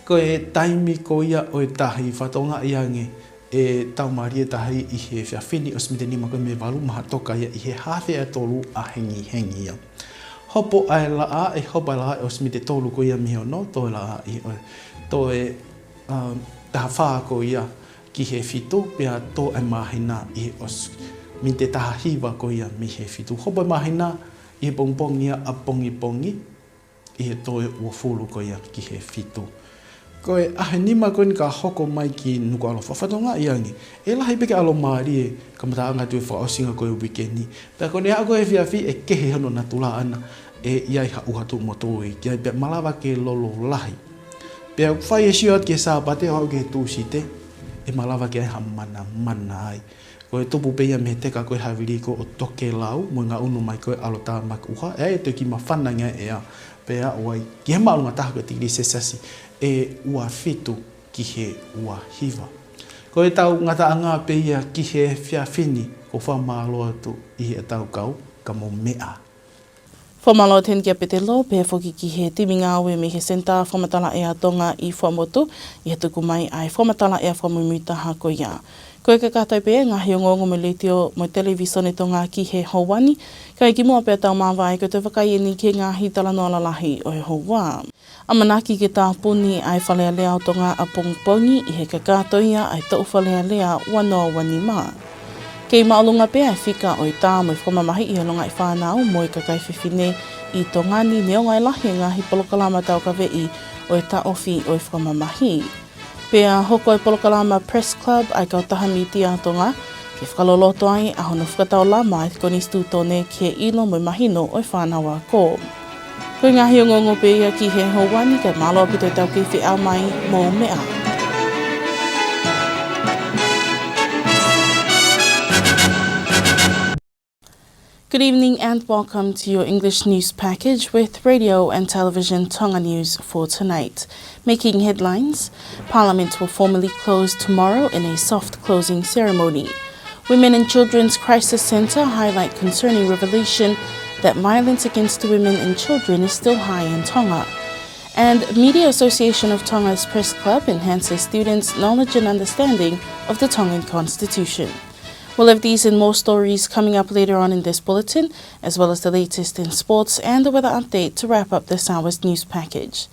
Ko e taimi ko ia ʻo e tahi, fakatokangaʻi ange ʻe tau mālie tahi ʻi he efiafi ni ʻosi mita nima ko ē mei he valu, mahalo toka ia ʻi he hafe ʻe tolu ʻa hengihengi ia. Hopo ʻa e laʻā, ʻe hopo ʻa e laʻā ʻosi mita tolu ko ia mei he ono, tō e laʻā ʻi he, tō e, um, taha fā ko ia ki he fitu, pea tō e māhina ʻi he ʻosi mita taha hiva ko ia mei he fitu. Hopo e māhina ʻi he pongipongi ia ʻapongipongi, ʻi he tō ʻe uofulu ko ia ki he fitu. Ko e ʻaho ʻe nima ko eni ka hoko mai ki Nukuʻalofa, fakatokangaʻi ange, ʻe lahi pē ke ʻalomālie, kamataʻanga atu e fakaʻosinga ko ē ʻo e uike ni. Pea ko ʻene aʻu ko ē he efiafi ʻe kehe hono natula ʻana, ʻe ʻi ai ha ʻuha tuʻu mo tō ia ki ai pea malava ke lolo lahi. Pea ʻoku fai e sio atu ki he Sāpate ʻo aʻu ki he Tūsite, ʻe malava ke ʻi ai ha manamana ai. Ko e tupu pē ia mei he teka ko ē havili ko ē ʻo tokelau, mo e ngaʻunu mai ko ē ʻalotāmaki ʻuha, ʻe ʻi ai e toe kiʻi māfana ange ʻa e ʻea, Pea ʻoku ʻi ai ki he māʻolunga taha ko e tikilī selesiasi ʻe ua fitu ki he ua hiva. Ko ʻetau ngataʻanga pē ia ki he efiafi ni, ko e fakamālō atu ʻi heʻetau kau ka mou meʻa. Fakamālō atu heni kia Petelo, pehē foki ki he timi ngāue mei he Senitā Fakamatala ʻEa Tonga ʻi Fuaʻamotu, ʻi he tuku mai ʻa e fakamatala ʻea fakamuimui taha ko ia. Ko e kakato pē ʻa e ngaahi ongoongo mei he Letiō mo e Televīsone Tonga ki he houa ni, kae kimuʻa pea tau māvae, ko e toe vakai eni ki he ngaahi talanoa lalahi ʻo e houa. ʻAmanaki ke tāpuni ʻa e Fale Alea ʻo Tonga ʻapongipongi, ʻi he kakato ia ʻa e toʻu Fale Alea ua noa ua nima. Kei māʻolunga pē ʻa e fika ʻo e tā mo e fakamamahi ʻi he longaʻi fānau mo e kakai fefine ʻi Tonga ni, neongo e lahi e ngaahi polokalama taukaveʻi ʻo e taʻofi ʻo e fakamamahi. Pea hoko e polokalama Press Club ʻa e Kautaha Mītia ʻa Tonga, ke fakaloloto ai ʻa hono fakataulama ʻa e Konisitūtone ki he ʻilo mo e mahino ʻo e fānau ako. Ko e ngaahi ongoongo pē ia ki he houa ni, kae mālō ʻaupito ʻetau kei feʻao mai, mou meʻa. Good evening and welcome to your English news package with Radio and Television Tonga News for tonight. Making headlines, Parliament will formally close tomorrow in a soft closing ceremony. Women and Children's Crisis Centre highlight concerning revelation that violence against women and children is still high in Tonga. And Media Association of Tonga's Press Club enhances students' knowledge and understanding of the Tongan Constitution. We'll have these and more stories coming up later on in this bulletin, as well as the latest in sports and the weather update to wrap up this hour's news package.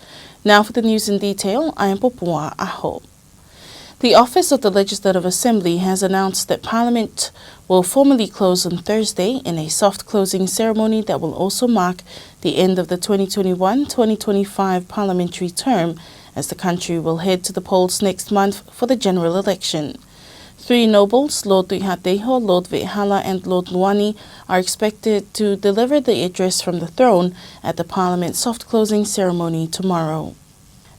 Now for the news in detail, I am Popua Aho. The Office of the Legislative Assembly has announced that Parliament will formally close on Thursday in a soft closing ceremony that will also mark the end of the twenty twenty-one twenty twenty-five parliamentary term, as the country will head to the polls next month for the general election. Three nobles, Lord Tuʻihaʻateiho, Lord Veʻehala, and Lord Luani, are expected to deliver the address from the throne at the Parliament soft closing ceremony tomorrow.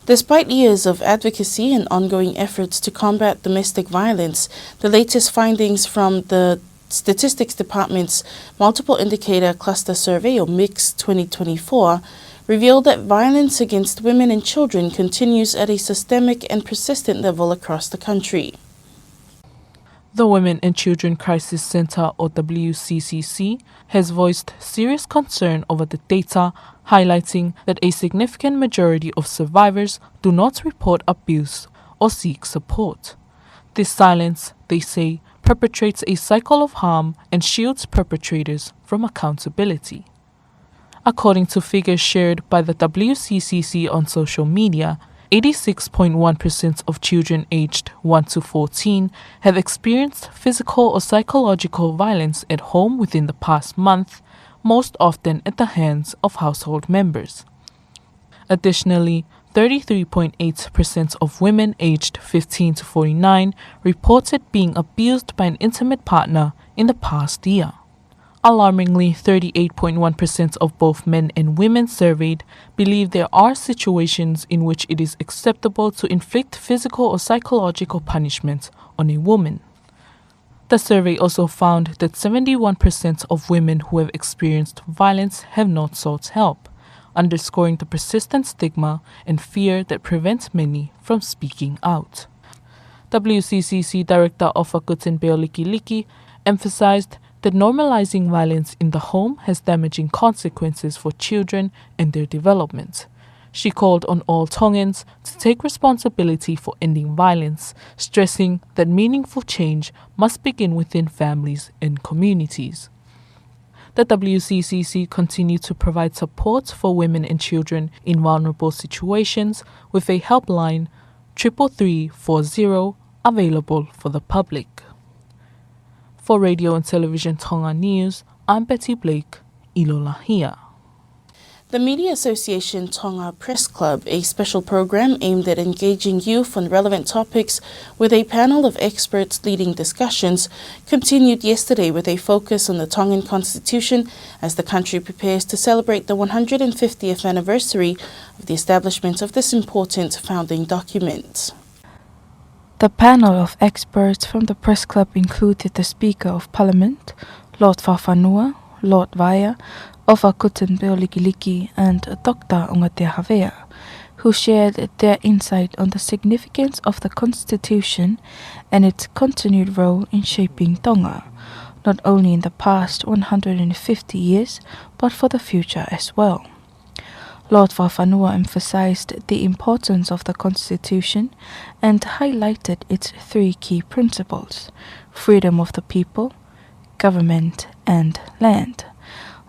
Despite years of advocacy and ongoing efforts to combat domestic violence, the latest findings from the Statistics Department's Multiple Indicator Cluster Survey, or mix twenty twenty-four, reveal that violence against women and children continues at a systemic and persistent level across the country. The Women and Children Crisis Centre, or W C C C, has voiced serious concern over the data, highlighting that a significant majority of survivors do not report abuse or seek support. This silence, they say, perpetuates a cycle of harm and shields perpetrators from accountability. According to figures shared by the W C C C on social media, eighty-six point one percent of children aged one to fourteen have experienced physical or psychological violence at home within the past month, most often at the hands of household members. Additionally, thirty-three point eight percent of women aged fifteen to forty-nine reported being abused by an intimate partner in the past year. Alarmingly, thirty-eight point one percent of both men and women surveyed believe there are situations in which it is acceptable to inflict physical or psychological punishment on a woman. The survey also found that seventy-one percent of women who have experienced violence have not sought help, underscoring the persistent stigma and fear that prevents many from speaking out. W C C C Director Ofa Guttenbeil-Likiʻiliki emphasized that normalizing violence in the home has damaging consequences for children and their development. She called on all Tongans to take responsibility for ending violence, stressing that meaningful change must begin within families and communities. The W C C C continue to provide support for women and children in vulnerable situations with a helpline, triple three four zero, available for the public. For Radio and Television Tonga News, I'm Betty Blake, ʻIlolahia. The Media Association Tonga Press Club, a special program aimed at engaging youth on relevant topics with a panel of experts leading discussions, continued yesterday with a focus on the Tongan Constitution as the country prepares to celebrate the one hundred fiftieth anniversary of the establishment of this important founding document. The panel of experts from the Press Club included the Speaker of Parliament, Lord Fafanua, Lord Vaea, ʻOfa Kuttenbell Likiliki and Doctor Ongatea Havea, who shared their insight on the significance of the Constitution and its continued role in shaping Tonga, not only in the past one hundred and fifty years, but for the future as well. Lord Fakafanua emphasized the importance of the Constitution and highlighted its three key principles: freedom of the people, government, and land,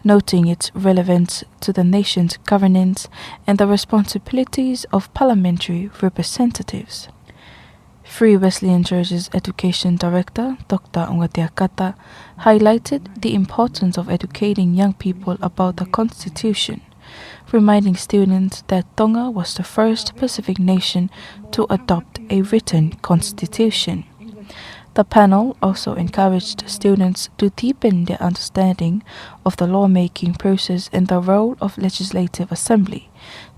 noting its relevance to the nation's governance and the responsibilities of parliamentary representatives. Free Wesleyan Church's Education Director, Doctor Ongatea Kata, highlighted the importance of educating young people about the Constitution, reminding students that Tonga was the first Pacific nation to adopt a written constitution. The panel also encouraged students to deepen their understanding of the lawmaking process and the role of Legislative Assembly,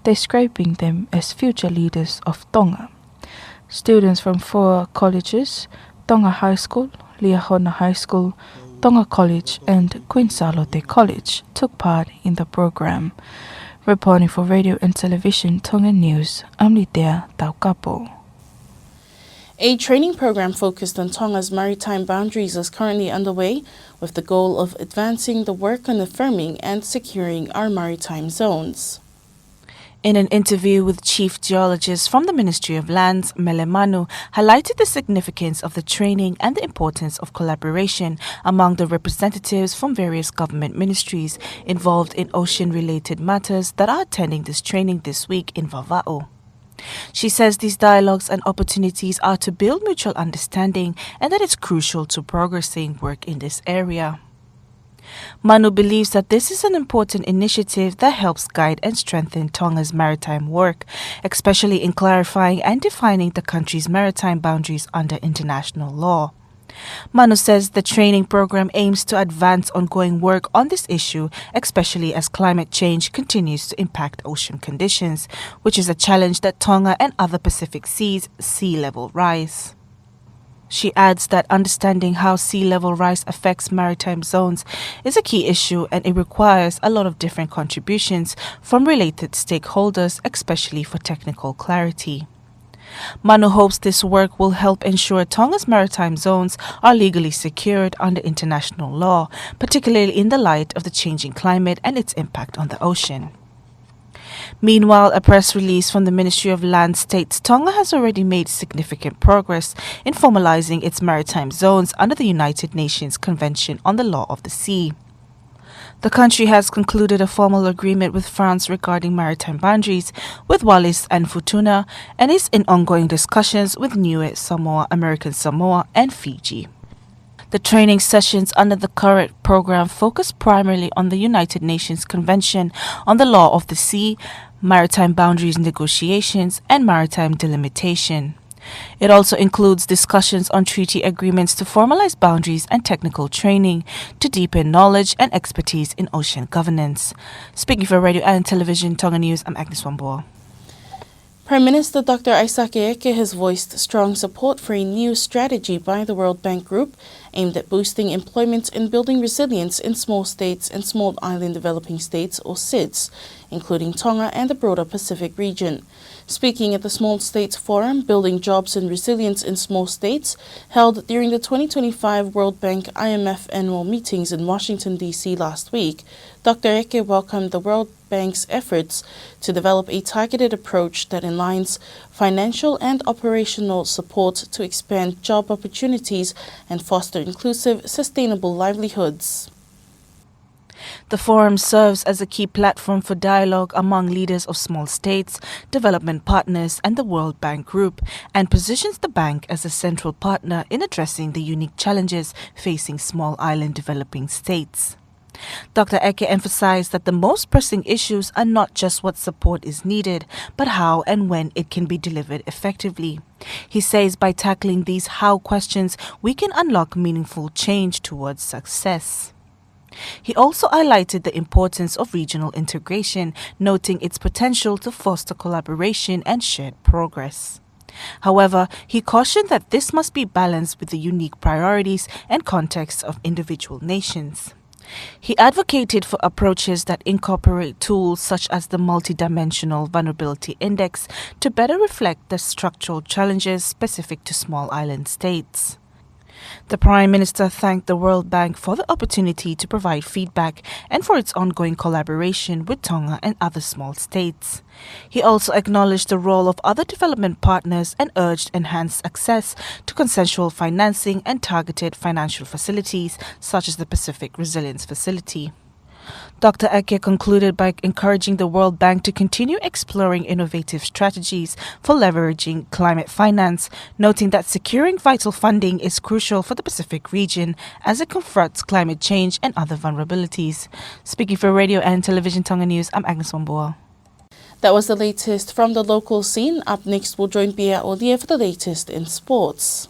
describing them as future leaders of Tonga. Students from four colleges, Tonga High School, Liahona High School, Tonga College, and Queen Sālote College, took part in the program. Reporting for Radio and Television Tonga News, I'm Litea Taukapo. A training program focused on Tonga's maritime boundaries is currently underway, with the goal of advancing the work on affirming and securing our maritime zones. In an interview with Chief Geologist from the Ministry of Lands, Mele Manu highlighted the significance of the training and the importance of collaboration among the representatives from various government ministries involved in ocean-related matters that are attending this training this week in Vavaʻu. She says these dialogues and opportunities are to build mutual understanding and that it's crucial to progressing work in this area. Manu believes that this is an important initiative that helps guide and strengthen Tonga's maritime work, especially in clarifying and defining the country's maritime boundaries under international law. Manu says the training program aims to advance ongoing work on this issue, especially as climate change continues to impact ocean conditions, which is a challenge that Tonga and other Pacific seas sea level rise. She adds that understanding how sea level rise affects maritime zones is a key issue, and it requires a lot of different contributions from related stakeholders, especially for technical clarity. Manu hopes this work will help ensure Tonga's maritime zones are legally secured under international law, particularly in the light of the changing climate and its impact on the ocean. Meanwhile, a press release from the Ministry of Land states Tonga has already made significant progress in formalizing its maritime zones under the United Nations Convention on the Law of the Sea. The country has concluded a formal agreement with France regarding maritime boundaries with Wallis and Futuna, and is in ongoing discussions with Niue, Samoa, American Samoa, and Fiji. The training sessions under the current program focus primarily on the United Nations Convention on the Law of the Sea, maritime boundaries negotiations, and maritime delimitation. It also includes discussions on treaty agreements to formalize boundaries and technical training to deepen knowledge and expertise in ocean governance. Speaking for Radio and Television Tonga News, I'm Agnes Wambua. Prime Minister Doctor ʻAisake Eke has voiced strong support for a new strategy by the World Bank Group aimed at boosting employment and building resilience in small states and small island developing states, or SIDS, including Tonga and the broader Pacific region. Speaking at the Small States Forum, Building Jobs and Resilience in Small States, held during the twenty twenty-five World Bank I M F annual meetings in Washington, D C last week, Doctor Eke welcomed the World Bank's efforts to develop a targeted approach that aligns financial and operational support to expand job opportunities and foster inclusive, sustainable livelihoods. The forum serves as a key platform for dialogue among leaders of small states, development partners, and the World Bank Group, and positions the bank as a central partner in addressing the unique challenges facing small island developing states. Doctor Eke emphasized that the most pressing issues are not just what support is needed, but how and when it can be delivered effectively. He says by tackling these how questions, we can unlock meaningful change towards success. He also highlighted the importance of regional integration, noting its potential to foster collaboration and shared progress. However, he cautioned that this must be balanced with the unique priorities and contexts of individual nations. He advocated for approaches that incorporate tools such as the Multidimensional Vulnerability Index to better reflect the structural challenges specific to small island states. The Prime Minister thanked the World Bank for the opportunity to provide feedback and for its ongoing collaboration with Tonga and other small states. He also acknowledged the role of other development partners and urged enhanced access to consensual financing and targeted financial facilities such as the Pacific Resilience Facility. Doctor Eke concluded by encouraging the World Bank to continue exploring innovative strategies for leveraging climate finance, noting that securing vital funding is crucial for the Pacific region as it confronts climate change and other vulnerabilities. Speaking for Radio and Television Tonga News, I'm Agnes Wambua. That was the latest from the local scene. Up next, we'll join Pia Olie for the latest in sports.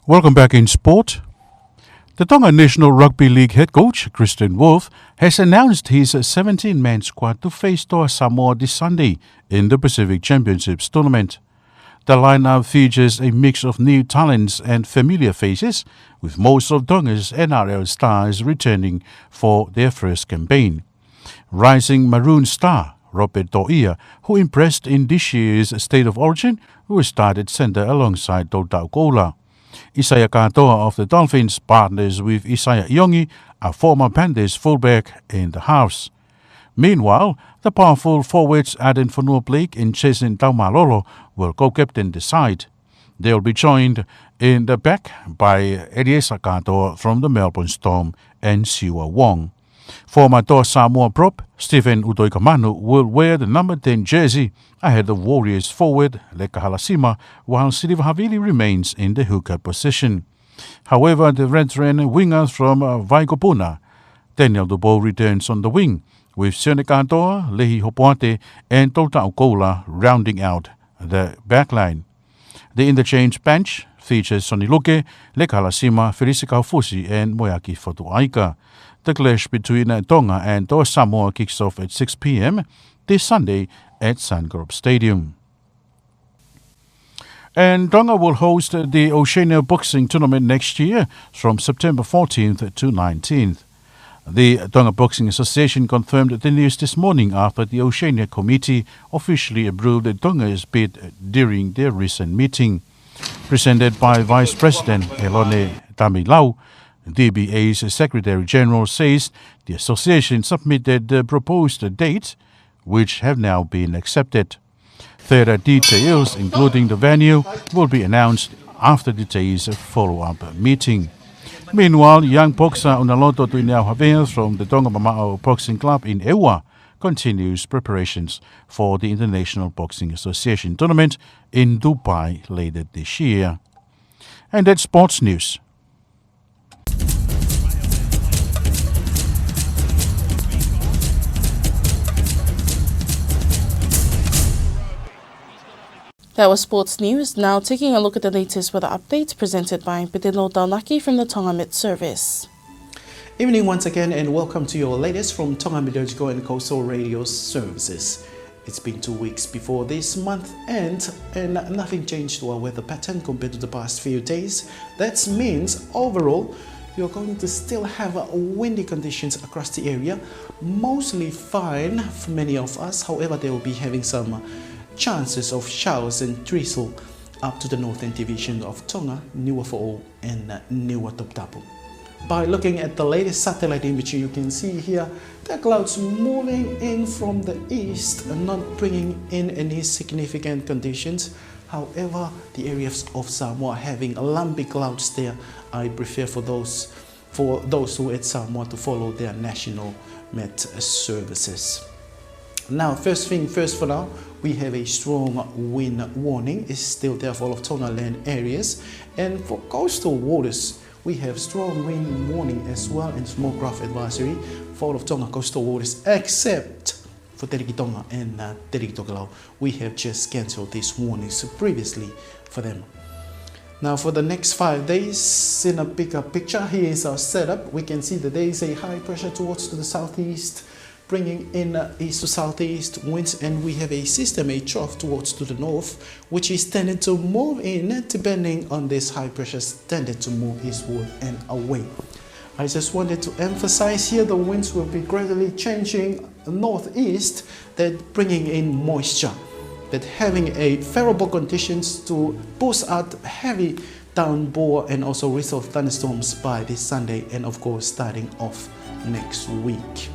Welcome back in sport. The Tonga National Rugby League head coach, Kristian Woolf, has announced his seventeen-man squad to face Toa Samoa this Sunday in the Pacific Championships tournament. The lineup features a mix of new talents and familiar faces, with most of Tonga's N R L stars returning for their first campaign. Rising Maroon star Robert Toia, who impressed in this year's State of Origin, will start at centre alongside Toutau Koula. Isaiah Katoa of the Dolphins partners with Isaiah Iongi, a former Panthers fullback, in the halves. Meanwhile, the powerful forwards Addin Fonua-Blake and Jason Taumalolo will co-captain the side. They'll be joined in the back by Eliesa Katoa from the Melbourne Storm and Siua Wong. Former Toa Samoa prop Stephen Utoikamanu will wear the number ten jersey ahead of Warriors forward Leka Halasima, while Siliva Havili remains in the hooker position. However, the veteran winger from, uh, Vaikopuna, Daniel Dubois, returns on the wing, with Sione Katoa, Lehi Hopoate, and Toutau Koula rounding out the backline. The interchange bench features Soni Luke, Leka Halasima, Felisi Kaufusi, and Moeaki Fotuaika. The clash between, uh, Tonga and Toa Samoa kicks off at six p.m. this Sunday at Suncorp Stadium. And Tonga will host the Oceania Boxing Tournament next year from September fourteenth to nineteenth. The Tonga Boxing Association confirmed the news this morning after the Oceania Committee officially approved Tonga's bid during their recent meeting. Presented by Vice President Elone Tamilau, D B A's Secretary General says the association submitted the proposed dates, which have now been accepted. Further details, including the venue, will be announced after today's follow-up meeting. Meanwhile, young boxer Unaloto Tuineau Havea from the Tonga Mamaʻo Boxing Club in ʻEua continues preparations for the International Boxing Association tournament in Dubai later this year. And that's sports news. That was sports news. Now taking a look at the latest weather updates presented by Petelo Taunaki from the Tonga Met Service. Evening once again and welcome to your latest from Tonga Meteorological and Coastal Radio Services. It's been two weeks before this month end and nothing changed to our weather pattern compared to the past few days. That means overall, you're going to still have, uh, windy conditions across the area, mostly fine for many of us. However, they will be having some, uh, chances of showers and drizzle up to the northern division of Tonga, Niuafoʻou and, uh, Niuatoputapu. By looking at the latest satellite image, you can see here the clouds moving in from the east, not bringing in any significant conditions. However, the areas of Samoa having lumpy clouds there, I prefer for those, for those who at Samoa to follow their national met services. Now, first thing first for now, we have a strong wind warning is still there for all of Tonga land areas. And for coastal waters, we have strong wind warning as well and small craft advisory for all of Tonga coastal waters, except for Telekitonga and, uh, Telekitokelau. We have just cancelled these warnings previously for them. Now, for the next five days, in a bigger picture, here is our setup. We can see that there is a high pressure towards to the southeast, bringing in, uh, east to southeast winds, and we have a system, a trough towards to the north, which is tended to move in, depending on this high pressure, tended to move eastward and away. I just wanted to emphasize here, the winds will be gradually changing northeast, that bringing in moisture, that having a favorable conditions to push out heavy downpour and also result thunderstorms by this Sunday and, of course, starting off next week.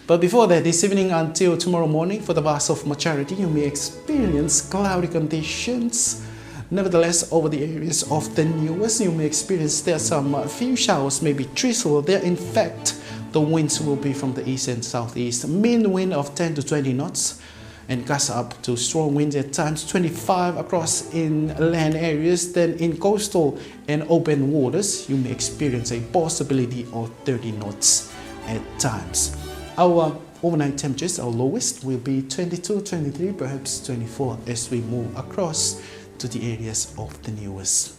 But before that, this evening until tomorrow morning, for the vast of majority, you may experience cloudy conditions. Nevertheless, over the areas of the Niuas, you may experience there some, uh, few showers, maybe drizzle there. In fact, the winds will be from the east and southeast, mean wind of ten to twenty knots, and gusts up to strong winds at times, twenty-five across inland areas. Then in coastal and open waters, you may experience a possibility of thirty knots at times. Our overnight temperatures, our lowest, will be twenty-two, twenty-three, perhaps twenty-four as we move across to the areas of the Niuas.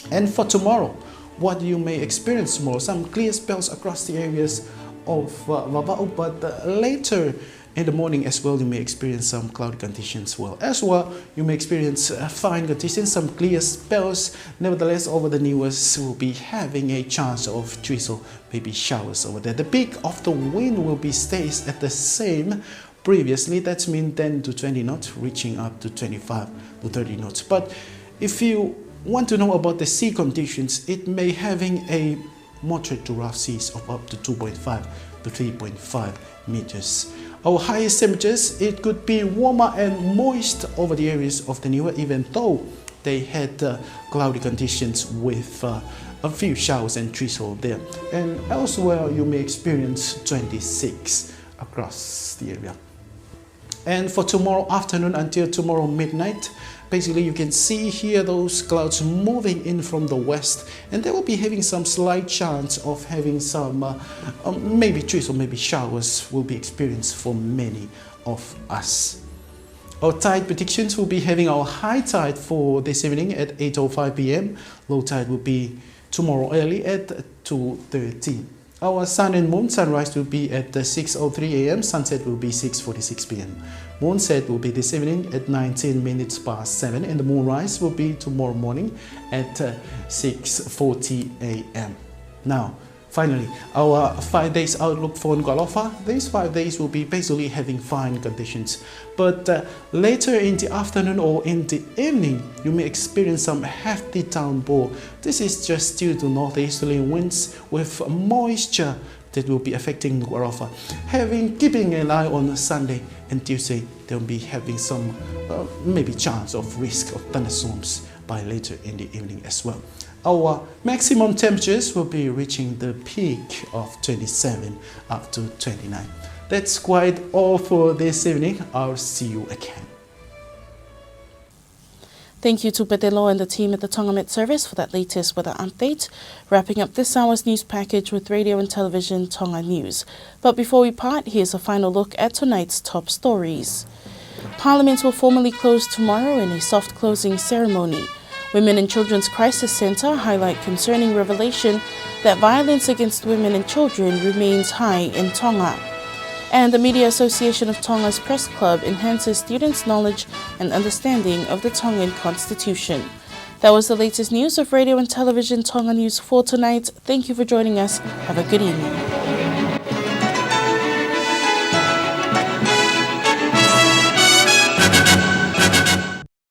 And for tomorrow, what you may experience tomorrow, some clear spells across the areas of, uh, Vavaʻu, but, uh, later in the morning as well, you may experience some cloudy conditions as well. As well, you may experience, uh, fine conditions, some clear spells. Nevertheless, over the Niuas, we'll be having a chance of drizzle, maybe showers over there. The peak of the wind will be stays at the same previously, that's mean ten to twenty knots, reaching up to twenty-five to thirty knots. But if you want to know about the sea conditions, it may having a moderate to rough seas of up to two point five to three point five meters. Our highest temperatures, it could be warmer and moist over the areas of the Niua, even though they had, uh, cloudy conditions with, uh, a few showers and drizzle there. And elsewhere, you may experience twenty-six across the area. And for tomorrow afternoon until tomorrow midnight, basically you can see here those clouds moving in from the west, and they will be having some slight chance of having some, uh, um, maybe drizzle, maybe showers will be experienced for many of us. Our tide predictions will be having our high tide for this evening at eight oh five p.m. Low tide will be tomorrow early at two thirty. Our sun and moon, sunrise will be at, uh, six oh three a.m., sunset will be six forty-six p.m. Moonset will be this evening at nineteen minutes past seven, and the moonrise will be tomorrow morning at, uh, six forty a.m. Now, finally, our five days outlook for Nukuʻalofa. These five days will be basically having fine conditions. But, uh, later in the afternoon or in the evening, you may experience some hefty downpour. This is just due to northeasterly winds with moisture that will be affecting Nukuʻalofa. Having, keeping an eye on Sunday and Tuesday, they'll be having some, uh, maybe chance of risk of thunderstorms by later in the evening as well. Our maximum temperatures will be reaching the peak of twenty-seven up to twenty-nine. That's quite all for this evening. I'll see you again. Thank you to Petelo and the team at the Tonga Met Service for that latest weather update. Wrapping up this hour's news package with Radio and Television Tonga News. But before we part, here's a final look at tonight's top stories. Parliament will formally close tomorrow in a soft closing ceremony. Women and Children's Crisis Centre highlight concerning revelation that violence against women and children remains high in Tonga. And the Media Association of Tonga's Press Club enhances students' knowledge and understanding of the Tongan Constitution. That was the latest news of Radio and Television Tonga News for tonight. Thank you for joining us. Have a good evening.